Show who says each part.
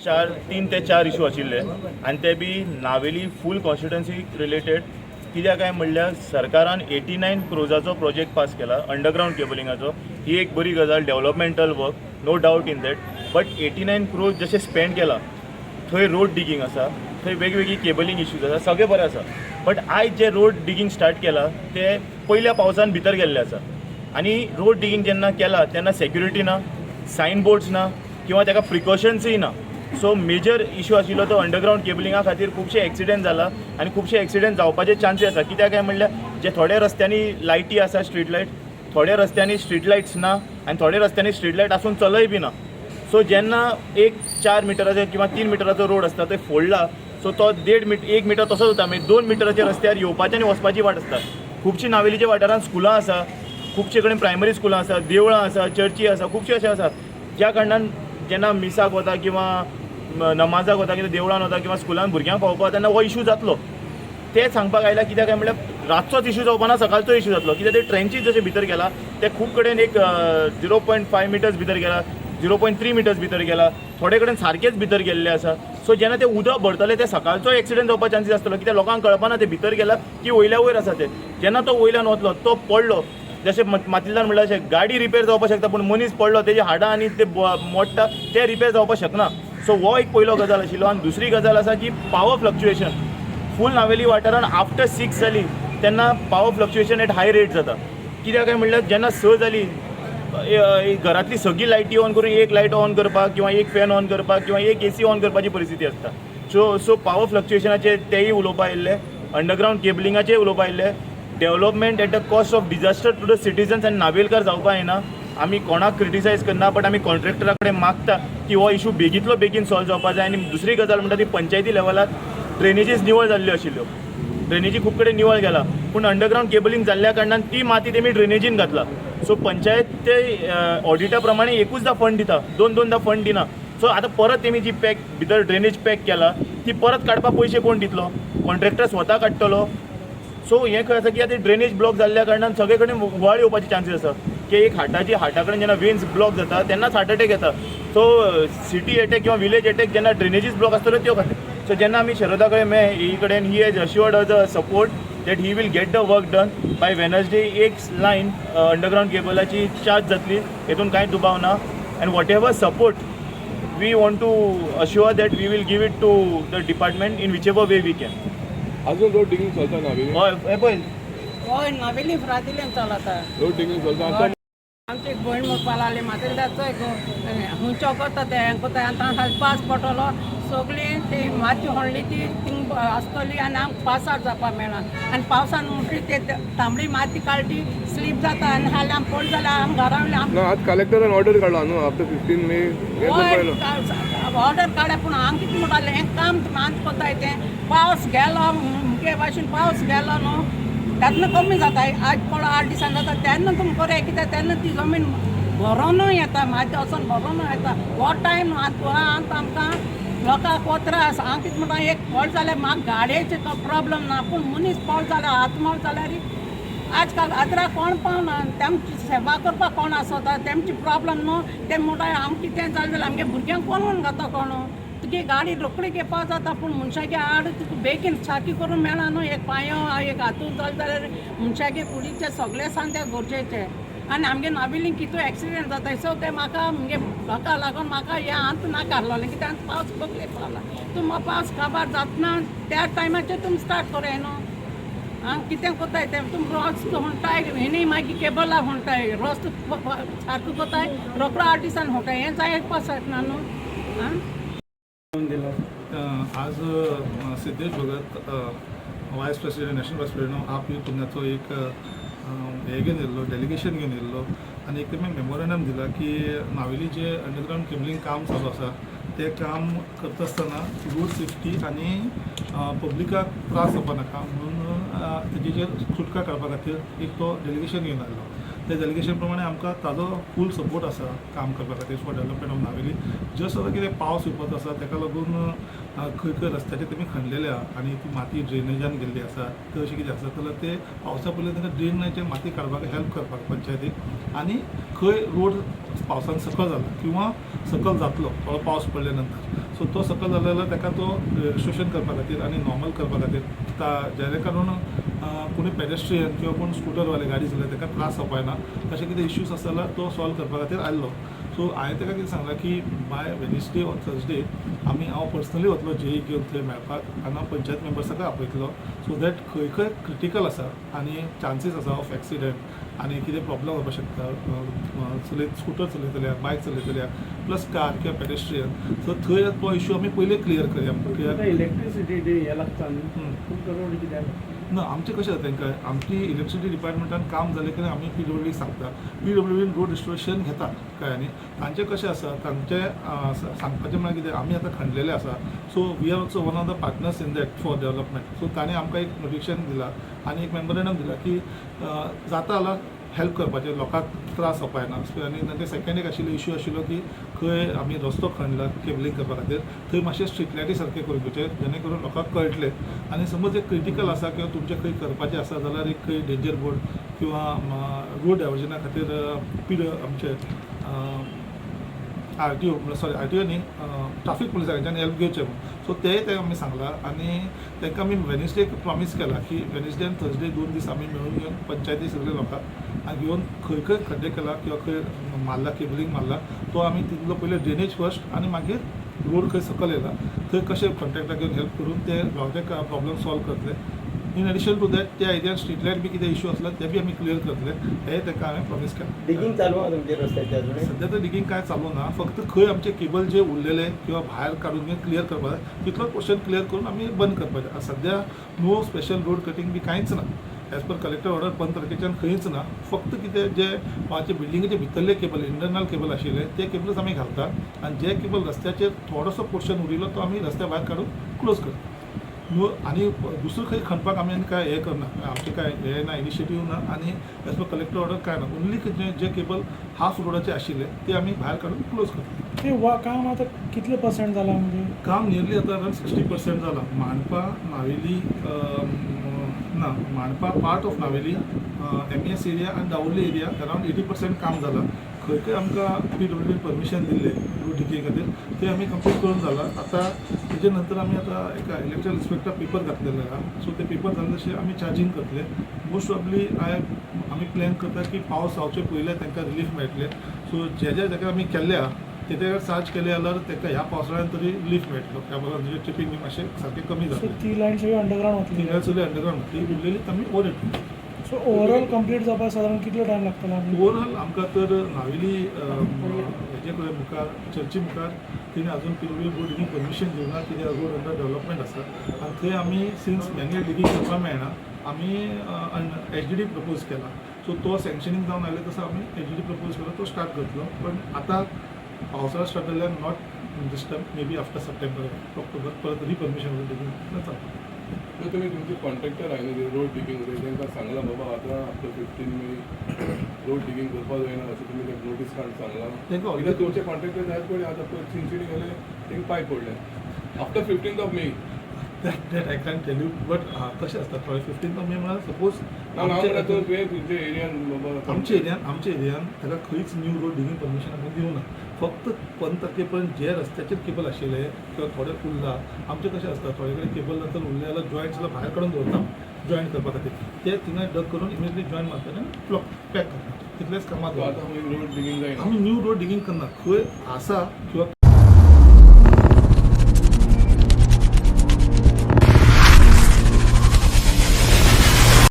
Speaker 1: चार, 3 ते 4 इशू आशिल्ले आनी ते बी नावेली फूल कॉन्स्टिट्युन्सी रिलेटेड. कित्याक काय म्हणल्यार सरकारान 89 क्रोजाचो प्रोजेक्ट पास केला अंडरग्रावंड केबलिंगाचो. ही एक बरी गजाल, developmental work, no doubt in that, but 89 crores जशे स्पेंड केला, थंय रोड डिगींग आसा, थंय वेगवेगळी केबलिंग इश्यूज आसा, सगळें बरें आसा. बट आयज जे रोड डिगींग स्टार्ट केला, ते पयल्या पावसान भितर गेल्ले आसा. आनी रोड डिगींग जेन्ना केला तेन्ना सेक्युरिटी ना, सायन बोर्ड्स ना किंवा ताका प्रिकॉशन्सूय ना. सो मेजर इशू आशिल्लो तो अंडरग्रावंड केबलिंगा खातीर खुबशे एक्सिडेंट जाला आनी खुबशे एक्सिडेंट जावपाचे चान्सीस आसा. कित्याक काय म्हणल्यार जे थोड्या रस्त्यांनी लायटी आसा, स्ट्रीट लायट, थोड्या रस्त्यांनी स्ट्रीट लायट्स ना आनी थोड्या रस्त्यांनी स्ट्रीट लायट आसून चलय बी ना. सो जेन्ना एक 4 मिटराचो किंवा 3 मिटराचो रोड आसता, थंय फोडला, सो तो देड मिटर, 1 मिटर तसोच उरता. मागीर 2 मिटराच्या रस्त्यार येवपाची आनी वचपाची वाट आसता. खुबशी नावेलीच्या वाठारांत स्कुलां आसा, खुबशे कडेन प्रायमरी स्कुलां आसा, देवळां आसा, चर्ची आसा, खुबशे अशें आसा, ज्या कारणान जेन्ना मिसाक वता किंवा नमाजाक वता किंवा देवळान वता किंवा स्कुलान भुरग्यांक पावोवपाक, तेन्ना हो इशू जातलो. ते सांगपाक आयला. कित्याक काय म्हणल्यार रातचोच इशू जावपा ना, सकाळचो इशू जातलो. कित्याक ते ट्रेंचीस जशे भितर गेला, ते खूब कडेन एक 0.5 मिटर्स भितर गेला, 0.3 मिटर्स भितर गेला, थोडे कडेन सारकेच भितर गेल्ले आसा. सो जेन्ना ते उदक भरतले, ते सकाळचो एक्सिडंट जावपा चान्सीस आसतलो, कित्याक लोकांक कळपाना ते भितर गेला की वयल्या वयर आसा ते. जेन्ना तो वयल्यान वतलो, तो पडलो, जशें मातिलदार म्हणल्यार अशें गाडी रिपेर जावपाक शकता, पूण मनीस पडलो, तेजी हाडां आनी ते मोडटा, ते रिपेर जावपाक शकना. सो हो एक पयलो गजाल आशिल्लो. आनी दुसरी गजाल आसा की पावर फ्लक्च्युएशन फूल नावेली वाठारान आफ्टर 6 जाली तेन्ना power fluctuation at high rate जाता. कित्याक काय म्हणल्यार जेन्ना 6 जाली, घरांतली सगळी लायटी ऑन करून एक लायट ऑन करपाक किंवा एक फॅन ऑन करपाक किंवा एक एसी ऑन करपाची परिस्थिती आसता. सो सो पावर फ्लक्च्युएशनाचे तेय उलोवपा आयिल्ले, अंडरग्रावंड केबलिंगाचेय उलोवपा आयिल्ले. Development at the cost of disaster to the citizens आनी नावेलकार जावपा जायना. आमी कोणाक क्रिटिसायज करना, बट आमी कॉन्ट्रॅक्टरा कडेन मागता की हो इशू बेगींतलो बेगीन सॉल्व जावपा जाय. आनी दुसरी गजाल म्हणटा ती पंचायती लेवलार ड्रेनेजीस निवळ जाल्ल्यो आशिल्ल्यो. ड्रेनेजी खूब कडेन निवळ गेला, पूण अंडरग्रावंड केबलिंग जाल्ल्या कारणान ती माती तेमी ड्रेनेजीन घातला. सो पंचायत ते ऑडिटा प्रमाणे एकूचदा फंड दिता, दोन दोनदा फंड दिना. सो आतां परत तेमी जी पॅक भितर ड्रेनेज पॅक केला, ती परत काडपाक पयशे कोण दितलो? कॉन्ट्रॅक्टर स्वता काडटलो. सो हें खंय आसा की आतां ड्रेनेज ब्लॉक जाल्ल्या कारणान सगळे कडेन हुंवार येवपाचे चान्सीस आसा, की एक हार्टाची, हार्टा कडेन जेन्ना वेन्स ब्लॉक जाता तेन्नाच हार्ट अटॅक येता. सो सिटी एटॅक किंवा विलेज एटॅक जेन्ना ड्रेनेजीस ब्लॉक आसतल्यो त्यो खातीर. सो जेन्ना आमी शरदा कडेन मेळ्ळे, ही कडेन he has assured us a support that he will get the work done by Wednesday. एक लायन अंडरग्रावंड केबलाची चार्ज जातली, हेतून कांय दुबाव ना. And whatever support, we want to assure that we will give it to the department in whichever way we can.
Speaker 2: अजून road digging चलता नावेली?
Speaker 1: हय, हे पळय.
Speaker 3: हय, नावेली फ्रादिलेन चलता.
Speaker 2: रोड डिगिंग चलता आता.
Speaker 3: आमची एक भयण म्हणपाक लागली, मातीलदाचो खंयचो करता ते हें करता आनी तांकां पास पडटलो. सगळी ती माती होडली, ती थिंग आसतली आनी आमकां पासार जावपाक मेळना. आनी पावसान म्हणटरी ते तांबडी माती काडटी, स्लीप जाता आनी हाली आमी पडले जाल्यार आम घरा वयले आम
Speaker 2: ना, आज कलेक्टरान ऑर्डर काडला न्हू, आफ्टर 15 मे हें करपाक.
Speaker 3: ऑर्डर काडल्या, पूण हांव कितें म्हणटालें, हें काम आमकां कोत्ताय तें पावस गेलो, मुगे भाशेन पावस गेलो न्हू, तेन्ना कमी जाता. आज पडो 8 दिसान जाता, तेन्ना तुमी बरें, कित्याक तेन्ना ती जमीन भरोनूय येता, माती वचोन भरोनूय येता. हो टायम न्हू आतां आतां आमकां लोकांक हो त्रास. हांव कितें म्हणटा, एक पडलो जाल्यार म्हाका गाडयेचे प्रॉब्लम ना, पूण मनीस पडलो जाल्यार, हात मोडलो जाल्यार आजकाल आदरा कोण पावना. तेमची सेवा करपाक कोण आसता? तेमची प्रॉब्लम न्हू. ते म्हणटा, आमकां कितें जालें जाल्यार आमगे भुरग्यांक कोण म्हणून घाता? कोण तुगे गाडी रोखडी घेवपाक जाता, पूण मनशागे आड तुका बेगीन सारकी करूंक मेळना न्हू. एक पांयो एक हातून जालें जाल्यार मनशागे कुडीचे सगळे सांते गरजेचे. आनी आमगे नावेलीन कितू एक्सिडेंट जाता. सो ते म्हाका मुगे लोकां लागून म्हाका हें आंत नाका आहलोलें, कित्याक पावस बगले पावला. तुमी पावस काबार जातना त्या टायमाचेर तुमी स्टार्ट करूं न्हू. आं, कितें कोत्ताय तें तुमी रस्तो म्हणटाय, हेणी मागीर केबलां म्हणटाय, रस्तो सारको कोत्ताय, रोकडो 8 दिसान म्हणटाय. हें जाय ना न्हू. आं.
Speaker 4: दिलो.
Speaker 5: आज Siddhesh Bhagat, vice president, national vice president आप यूथ पुण्याचो एक हे घेवन येयल्लो, डेलिगेशन घेवन येयल्लो आनी एक तेमी मेमोरेंडम दिला की नावेली जे अंडरग्रावंड केबलिंग काम चालू आसा, तें काम करता आसतना रोड सेफ्टी आनी पब्लिकाक त्रास जावपा नाका म्हणून तेजेचेर सुटका काडपा खातीर एक तो डेलिगेशन घेवन आयलो. त्या डेलिगेशन प्रमाणे आमकां ताजो फूल सपोर्ट आसा काम करपा खातीर for development of Navelim. Just आतां कितें पावस येवपाचो आसा, ताका लागून खंय खंय रस्त्याचेर तेमी खणलेले आहा आनी ती माती ड्रेनेजान गेल्ली आसा, ते अशें कितें आसा जाल्यार ते पावसा पयलीं तांकां ड्रेनाचे माती काडपाक हेल्प करपाक पंचायतीक. आनी खंय रोड पावसान सकल जाला किंवा सकल जातलो थोडो पावस पडल्या नंतर, सो तो सकल जालो जाल्यार ताका तो रेजिस्ट्रेशन करपा खातीर आनी नॉर्मल करपा खातीर जेणे करून कोणी पेडेस्ट्रियन किंवा कोण स्कुटरवाले गाडी चलयता ताका त्रास जावपा जायना. तशें कितें इश्यूज आसा जाल्यार तो सॉल्व करपा खातीर आयल्लो. सो हांवें ताका कितें सांगलां की बाय वेनसडे ऑर थर्सडे आमी, हांव पर्सनली वतलो जेई घेवन थंय मेळपाक आनी हांव पंचायत मेंबर्साकय आपयतलो, सो that खंय खंय क्रिटिकल आसा आनी चान्सीस आसा ऑफ एक्सिडंट आनी कितें प्रॉब्लम जावपाक शकता चलयत, स्कुटर चलयतल्याक, बायक चलयतल्याक, प्लस कार किंवा पेडेस्ट्रियन, सो थंय तो इशू आमी पयलीं क्लियर करया कित्याक
Speaker 4: इलेक्ट्रिसिटी हे लागता न्ही. तुमकां रोड कित्याक
Speaker 5: ना, आमचें कशें जाता तांकां, आमची इलेक्ट्रिसिटी डिपार्टमेंटान काम जालें की आमी पीडब्ल्यूडीक सांगता, पीडब्ल्यूडीन रोड रिस्टोरेशन घेता, कळ्ळें न्ही. तांचें कशें आसा, तांचें सांगपाचें म्हळ्यार कितें, आमी आतां खणलेलें आसा, so we are also one of the partners in that for development. So ताणें आमकां एक नोटिफिकेशन दिलां आनी एक मेमोरेंडम दिलां की जाता जाल्यार हेल्प करपाचें, लोकांक त्रास जावपा जायना. आनी तांचे सेकंड एक आशिल्लो इशू आशिल्लो की खंय आमी रस्तो खणला केबलींग करपा खातीर, थंय मातशें स्ट्रीट लायटी सारकें करून घेवचें, जेणे करून लोकांक कळटलें. आनी समज एक क्रिटिकल आसा किंवा तुमचें खंय करपाचें आसा जाल्यार एक खंय डेंजर बोर्ड किंवा रोड डायवर्जना खातीर पी आमचे आरटीओ, सॉरी, आरटीओ न्ही, ट्राफीक पुलिसा कडच्यान हेल्प घेवचें म्हूण. सो तेय ते आमी सांगलां आनी तांकां आमी वेनसडेक प्रॉमीस केला की वेनसडे आनी थर्सडे 2 दीस आमी मेळून घेवन पंचायती सगळे लोकांक आनी घेवन खंय खंय खड्डे केला किंवा खंय मारला, केबलींग मारला, तो आमी तितलो पयलीं ड्रेनेज फर्स्ट आनी मागीर रोड खंय सकयल येयला थंय कशें कॉन्ट्रॅक्टर घेवन हेल्प करून ते लोकांचे प्रॉब्लम सॉल्व करतले. इन एडिशन टू that, त्या एरियान स्ट्रीट लायट बी कितें इशू आसलो ते बी आमी क्लियर करतले, हे तांकां हांवें प्रॉमीस केलां.
Speaker 6: डिगींग चालू आहा तुमचे रस्त्याचे अजून?
Speaker 5: सध्या तर डिगींग काय चालू ना. फक्त खंय आमचे केबल जे उरलेले किंवा भायर काडून घेवन क्लियर करपाक जाय, तितलोच पोर्शन क्लियर करून आमी बंद करपाचें. सध्या नो स्पेशल रोड कटींग बी कांयच ना. एज पर कलेक्टर ऑर्डर पंद तारखेच्यान खंयच ना. फक्त कितें, जे आमचे बिल्डिंगेचे भितरले केबल, इंटरनल केबल आशिल्ले, ते केबलच आमी घालता आनी जे केबल रस्त्याचेर थोडोसो पोर्शन उरिल्लो तो आमी रस्त्या भायर काडून क्लोज करता. न्हू, आनी दुसरें खंय खणपाक आमी आनी काय हें करना, आमचें काय हें ना, इनिशिएटीव ना आनी एज पर कलेक्टर ऑर्डर काय ना. ओन्ली जे केबल हाफ रोडाचे आशिल्ले ते आमी भायर काडून क्लोज करता.
Speaker 7: ते वा काम आतां कितले पर्संट जालां म्हणजे?
Speaker 5: काम नियरली आतां अरावंड 60% जालां. मांडपा, नावेली, ना, मांडपा, part of Navelim, MES area आनी दावोली एरिया अरावंड 80% काम जालां. खंय खंय आमकां पीडब्ल्यूडीन परमिशन दिल्लें रोड डिगींग खातीर ते आमी कंप्लीट करून जालां. आतां तेजे नंतर आमी आतां एका इलेक्ट्रिकल इन्स्पेक्टर पेपर घातलेले आहा. सो ते पेपर जाले तशें आमी चार्जींग करतले. मोस्ट प्रोबेबली आमी प्लॅन करता की पावस जावचे पयलें तांकां रिलीफ मेळटलें. सो जे जे जाग्यार आमी केल्ले आहा तेजे चार्ज केले जाल्यार तांकां ह्या पावसाळ्यान तरी रिलीफ मेळटलो. त्या बरोबर ट्रिपींग बी मातशें सारकें कमी
Speaker 7: सो
Speaker 5: जातलें.
Speaker 7: ती लायन सगळी अंडरग्रावंड वतली?
Speaker 5: ती सगळी अंडरग्रावंड वतली, उरलेली आमी ओवर.
Speaker 7: सो ओवरऑल कंप्लीट जावपाक सादारण कितलो टायम लागतलो आनी?
Speaker 5: ओवरऑल आमकां तर नावेली हेजे कडेन मुखार, चर्ची मुखार तिणें अजून पिडब्ल्यूडी रोड डिगींग परमिशन दिवना, कित्याक रोड अंडर डेव्हलपमेंट आसा आनी थंय आमी सिन्स मॅन्युअल डिगींग करपाक मेळना, आमी एचडीडी प्रपोज केला. सो तो सँक्शनींग जावन आयले तसो आमी एचडीडी प्रपोज केला, तो स्टार्ट करतलो. पण आतां पावसाळा स्टार्ट जाल्यार not this time, maybe after September, October परत रिपरमिशन डिगींग चालू.
Speaker 2: न्हू, तुमी तुमचे कॉन्ट्रॅक्टर आहे न्हू रोड डिगींग वयता, तांकां सांगलां बाबा आतां आफ्टर 15 मे रोड डिगींग करपाक जायना अशें तुमी तांकां नोटीस काडून सांगलां?
Speaker 5: तांकां
Speaker 2: कित्याक तुमचे कॉन्ट्रॅक्टर जायत पडले आतां पळय चिंचणी गेले, तांकां पांय पडले after 15th of May.
Speaker 5: That I can tell you, but कशें आसता थोडे, 15 मे म्हळ्यार सपोज
Speaker 2: ना, हांव म्हणटा तुवें तुमच्या एरियान बाबा
Speaker 5: आमच्या एरियान ताका खंयच न्यू रोड डिगींग परमिशन आमकां दिवना. फक्त 15 तारखे पर्यंत जे रस्त्याचेर केबल आशिल्ले किंवा थोडे उरला, आमचें कशें आसता, थोडे कडेन केबल नंतर उरले जाल्यार जॉयंट जाल्यार भायर काडून दवरता जॉयंट करपा खातीर. ते थिंगा डग करून इमिजिएटली जॉयंट मारता आनी ब्लॉक पॅक करता, तितलेंच कामां
Speaker 2: आतां
Speaker 5: दवरता.
Speaker 2: रोड डिगींग जायना?
Speaker 5: आमी न्यू रोड डिगींग करना, खंय आसा किंवा